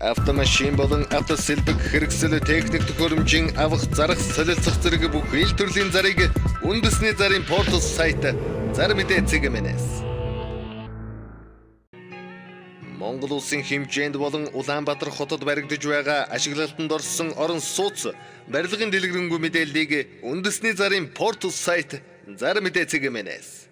Автомашин болон автосэлбэг хэрэгсэл, техник төхөөрөмжийн авах, зарах, солилцох зэрэг бүх ил төрлийн зарыг үндэсний зарын портал сайт Зар мэдээ цэгмэнэс. Монгол улсын хэмжээнд болон Улаанбаатар хотод баригдаж байгаа ашиглалтанд орсон орон сууц барилгын дэлгэрэнгүй мэдээллийг үндэсний зарын портал сайт Зар мэдээ цэгмэнэс.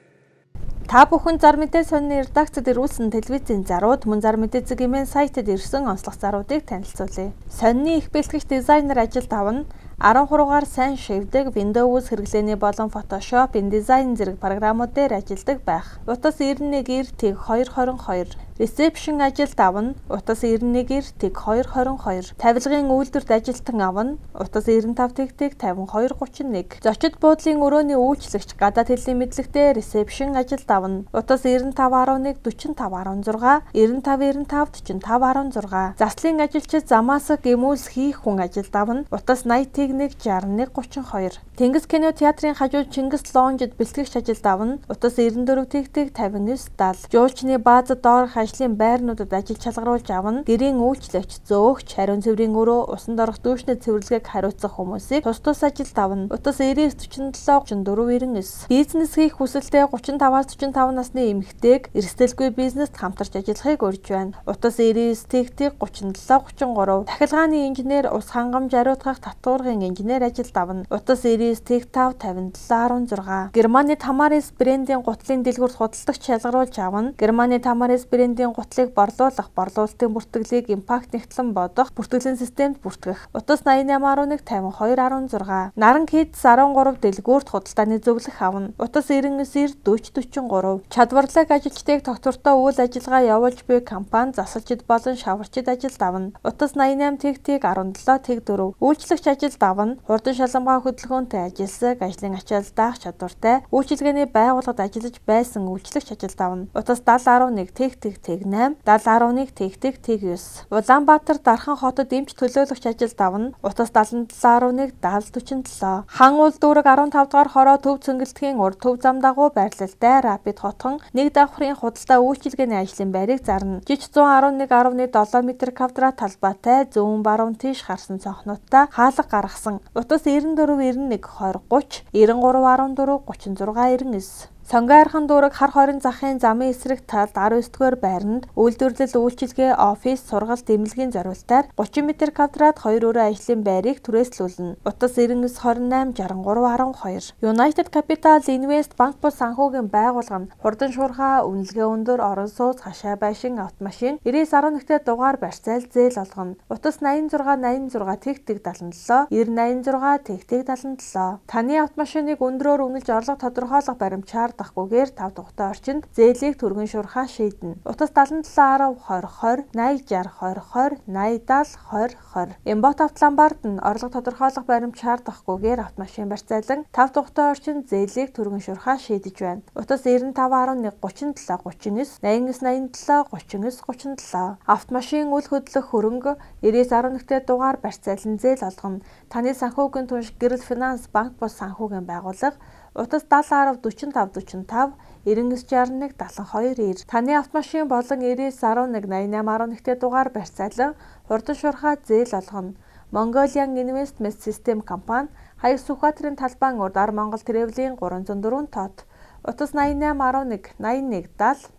Та бүхэн Зар мэдээ сонины редакцид ирүүлсэн телевизийн зарууд мөн Зар мэдээ цэгмэн сайтад ирсэн онцлог заруудыг танилцуулъя. Сонины их бэлтгэгч дизайнер ажилд авна. 13-гаар сайн шивдэг, Windows хэрэглээний болон Photoshop, InDesign зэрэг програмууд дээр ажилладаг байх. Утас 91 90 тэг 222. Ресепшн ажилд авна. Утас 91 90 тэг 222. Тавилгын үйлдвэрт ажилтан авна. Утас 95 тэг тэг 52 31. Зочид буудлын өрөөний үйлчлэгч гадаад хэлний мэдлэгтэй ресепшн ажилд авна. Утас 95 11 45 16 95 95 45 16. Заслын ажилчид замаас гэмүүлс хийх хүн ажилд авна. Утас 80 1 61 32. Тэнгис кино театрын хажуу Чингис лонжид бэлтгэгч ажилд авна. Утас 94 тэг тэг 59 70. Жуулчны баазад доорх ажлын байрнуудад ажил чалгаруулж авна. Гэрийн үйлчлэгч, зөөгч, хариун цэврийн өрөө, усанд орох дүүшний цэвэрлэгээг хариуцах хүмүүсийг тус тус ажилд авна. Утас 99 47 34 99. Бизнес хийх хүсэлтэй 35-аас 45 насны эмэгтэйг эрсдэлгүй бизнест хамтарч ажиллахыг урьж байна. Утас 99 тэг тэг 37 33. Тахилгааны инженер, ус хангамж ариутгах татваргын инженер ажилд авна. Утас 99 тэг 5 57 16. Германы Тамарис брендийн гутлын дэлгүүрт худалдагч шалгаруулж авна. Германы Тамарис брендийн гутлыг борлуулах, борлуулалтын бүртгэлийг импакт нэгтлэн бодох, бүртгэлийн системд бүртгэх. Утас 88 11 52 16. Наран Kids 13 дэлгүүрт худалдааны зөвлөх авна. Утас 99 90 40 43. Чадварлаг ажилчдыг тогтвортой үйл ажиллагаа явуулж буй компани засалчид болон шаварчид ажилд авна. Утас 88 тэг тэг 17 тэг 4. Үйлчлэгч ажилд авна. Хурдан шаламгаа хөдөлгөөнтэй ажилласаг, ажлын ачаал даах чадвартай, үйлчилгээний байгууллагад ажиллаж байсан үйлчлэгч ажилд авна. Утас 70 11 тэг тэг тэг 8 70 11 тэг тэг тэг 9. Улаанбаатар Дархан хотод эмч төлөөлөгч ажилд авна. Утас 77 11 70 47. Хан уул дүүрэг 15 дугаар хороо төв цэнгэлтгийн урд төв зам дагуу байрлалтай Рапид хотхон нэг давхрын худалдаа үйлчилгээний ажлын байрыг зарна. Жич 111.7 м квадрат талбайтай зүүн баруун тийш харсан цонхнуудтай хаалга гаргасан. Утас 94 91 20 30 93 14 36 99. Сонгой архан дүүрэг хар хорин захын замын эсрэг талд 19 дугаар байранд үйлдвэрлэл үйлчилгээ офис сургалт эмнэлгийн зориултаар 30 м квадрат 2 өрөө ажлын байрыг түрээслүүлнэ. Утас 99 28 63 12. United Capital Invest банк бус санхүүгийн байгууллага нь хурдан шуурхай, үнэлгээ өндөр, орон сууц, хашаа байшин, автомашин 99 11-т дугаар барьцаал зээл олгоно. Утас 86 86 тэг тэг 77 90 86 тэг тэг 77. Таны автомашиныг өндрөөр үнэлж орлого тодорхойлох баримтчаар дахгүйгээр 5 тухтай орчинд зээлийг түргэн шуурхаа шийднэ. Утас 77 10 20 20 80 60 20 20 80 70 20 20. Эмбот автоламбард нь орлого тодорхойлох баримт шаардахгүйгээр автомашин барьцаалан 5 тухтай орчинд зээлийг түргэн шуурхаа шийдэж байна. Утас 95 11 37 39 89 87 39 37. Автомашин үл хөдлөх хөрөнгө 99 11-т дугаар барьцаалан зээл олгоно. Таны санхүүгийн түнш Гэрэл Финанс банк бус санхүүгийн байгууллага утас 70 10 45 45 99 61 72 90. Таны автомашин болон 99 11 88 11-т дугаар барьцаалан хурдан шуурхай зээл олгоно. Mongolian Investment System компани Хаяг Сүхбаатарын талбайн урд Ар Монгол Travel-ийн 304 тот. Утас 88 11 81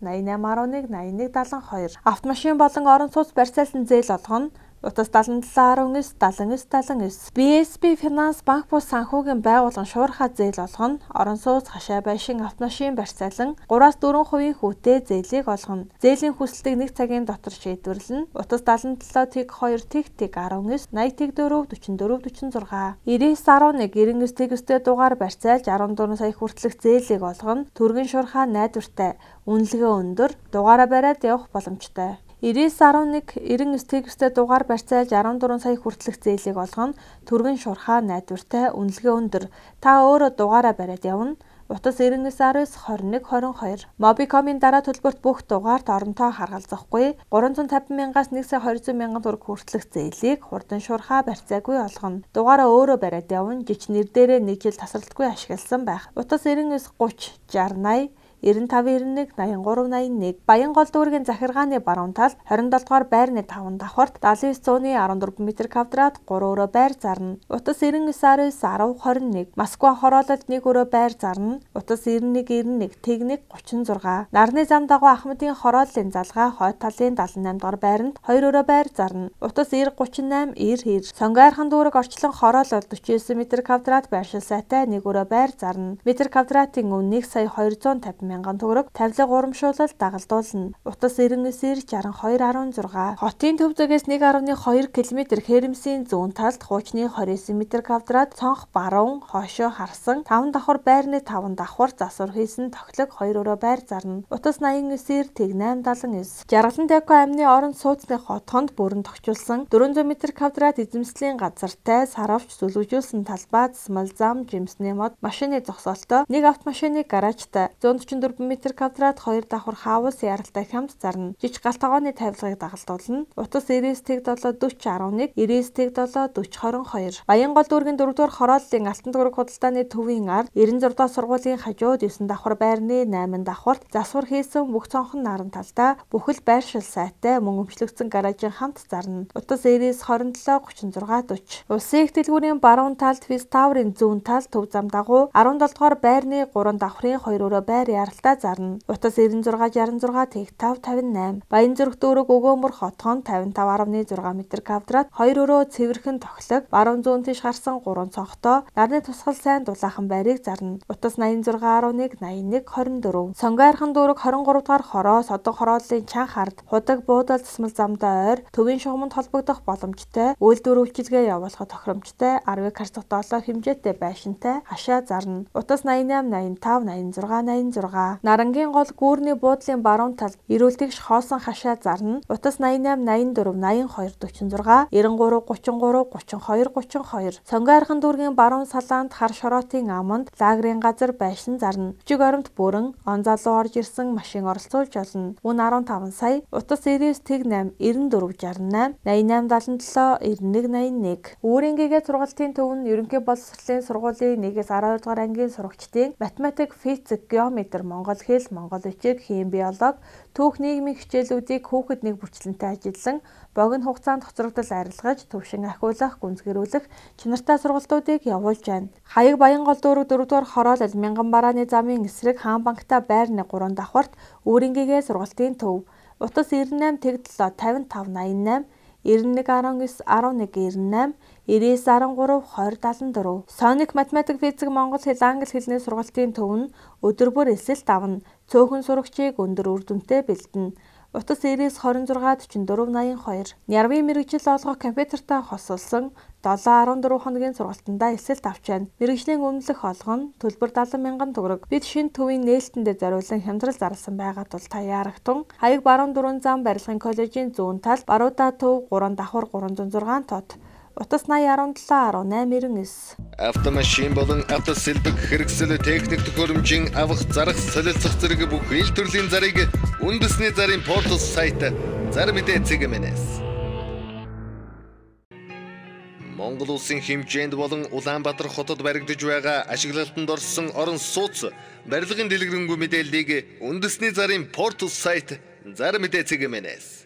70 88 11 81 72. Автомашин болон орон сууц барьцаалсан зээл олгоно. Утас 77 19 79 79. BSB Finance банк бус санхүүгийн байгууллага шуурхай зээл олгоно. Орон сууц, хашаа байшин, автомашин барьцаалан 3-4% хүүтэй зээлийг олгоно. Зээлийн хүсэлтийг 1 цагийн дотор шийдвэрлэнэ. Утас 77 тэг 2 тэг тэг 19 80 тэг 4 44 46. 99 11 99 тэг 9-т дугаар барьцаалж 14 сая хүртэлх зээлийг олгоно. Түргэн шуурхай найдвартай, үнэлгээ өндөр, дугаараа бариад явах боломжтой. 99 11 99 тэг 9-т дугаар барьцаалж 14 сая хүртэлх зээлийг олгоно. Түргэн шуурхай найдвартай, үнэлгээ өндөр. Та өөрөө дугаараа бариад явна. Утас 99 19 21 22. Mobicom-ийн дараа төлбөрт бүх дугаарт оронтой харгалзахгүй 350 мянгаас 1 сая 200 мянган төгрөг хүртэлх зээлийг хурдан шуурхай барьцаагүй олгоно. Дугаараа өөрөө бариад явна. Жич нэр дээрээ 1 жил тасралтгүй ашигласан байх. Утас 99 30 60 80 95 91 83 81. Баянгол дүүргийн захиргааны баруун талд 27 дугаар байрны 5 давхарт 79.14 м квадрат 3 өрөө байр зарна. Утас 99 19 10 21. Москва хороололд 1 өрөө байр зарна. Утас 91 91 тэг 1 36. Нарны зам дагуу Ахмадын хорооллын залгаа хойд талын 78 дугаар байранд 2 өрөө байр зарна. Утас 90 38 90 90. Сонгойрхон дүүрэг орчлон хороолол 49 м квадрат байршил сайтай 1 өрөө байр зарна. Метр квадратын үн 1 сая 250 мянган төгрөг тавилга урамшуулал дагалдуулна. Утас 99 62 16. Хотын төв зүгээс 1.2 км Хэрэмсийн зүүн талд хуучны 29 м квадрат цонх баруун хойшоо харсан 5 давхар байрны 5 давхар засвар хийсэн тохилог 2 өрөө байр зарна. Утас 89 тэг 8 79. Жаргалан Деко аймны орон сууцны хотхонд бүрэн тохижуулсан 400 м квадрат эзэмслийн газартай саравч зүлгжүүлсэн талбай, засмал зам, жимсний мод, машины зогсоолтой, нэг автомашины гаражтай 144 м квадрат 2 давхар хаус яралтай хамт зарна. Жиж галт тогооны тавилгыг дагалдуулна. Утас 99 тэг 7 40 11 99 тэг 7 40 22. Баянгол дүүргийн 4 дугаар хорооллын алтан төгрөг худалдааны төвийн ард 96 дугаар сургуулийн хажууд 9 давхар байрны 8 давхарт засвар хийсэн бүх цонхон наран талдаа бүхэл байршил сайтай мөн өмчлөгдсөн гаражийн хамт зарна. Утас 99 27 36 40. Улсын их дэлгүүрийн баруун талд Физ Таврын зүүн талд төв зам дагуу 17 дугаар байрны 3 давхрын 2 өрөө байр яралтай зарна. Утас 96 66 тэг 5 58. Баянзүрх дүүрэг Өгөөмөр хотхон 55.6 м квадрат 2 өрөө цэвэрхэн тохилог баруун зүүн тийш гарсан 3 цонхтой нарны тусгал сайн дулаахан байрыг зарна. Утас 86.1 81 24. Сонгойрхон дүүрэг 23 дугаар хороо Содон хорооллын чанх ард худаг буудал засмал замдаа ойр төвийн шугамд холбогдох боломжтой үйлдвэр үйлчилгээ явуулах тохиромжтой 10 харьцах 7 хэмжээтэй байшинтай хашаа зарна. Утас 88 85 86 86. Нарангийн гол гүүрний буудлын баруун талд эрүүл тэгш хоосон хашаа зарна. Утас 88 84 82 46 93 33 32 32. Сонгойрхон дүүргийн баруун салаанд хар шороотын аманд лагерын газар байшин зарна. Жиг оромт бүрэн он залуу орж ирсэн машин оролцуулж олно. Үн 15 сая. Утас 99 тэг 8 94 68 88 77 91 81. Үүрийн гэгээ сургалтын төв нь ерөнхий боловсролын сургуулийн 1-ээс 12 дугаар ангийн сурагчдын математик, физик, геометр, монгол хэл, монгол бичиг, хим, биологи, түүх нийгмийн хичээлүүдийг хүүхэд нэг бүрчлэнтэй ажиллан богино хугацаанд хоцрогдол арилгаж, төвшин ахиулах, гүнзгийрүүлэх чанартай сургалтуудыг явуулж байна. Хаяг Баянгол дүүрэг 4 дугаар хороолол Мянган барааны замын эсрэг Хаан банктай байрны 3 давхарт үүрийн гэгээ сургалтын төв. Утас 98 тэг 7 55 88 91 19 11 98 99 13 20 74. Соник математик, физик, монгол хэл, англи хэлний сургалтын төв нь өдөр бүр элсэлт авна. Цөөхөн сурагчийг өндөр үр дүнтэй бэлдэнэ. Утас 99 26 44 82. Нярвын мэргэжил олгох компьютертай хосолсон 7-14 хоногийн сургалтандаа элсэлт авч байна. Мэргэжлийн өмнөлөх олго нь төлбөр 70 мянган төгрөг. Бид шинэ төвийн нээлтэндээ зориулан хямдрал зарласан байгаа тул та яарагтун. Хаяг баруун дөрвөн зам барилгын коллежийн зүүн тал Баруудаа төв 3 давхар 306 тот. Утас 80 17 18 99. Автомашин болон автосэлбэг хэрэгсэл техник төхөөрөмжийн авах зарах солилцох зэрэг бүх ил төрлийн зарыг үндэсний зарын портал сайт зар мэдээ цэгмэнэс. Монгол улсын хэмжээнд болон Улаанбаатар хотод баригдаж байгаа ашиглалтанд орсон орон сууц барилгын дэлгэрэнгүй мэдээллийг үндэсний зарын портал сайт зар мэдээ цэгмэнэс.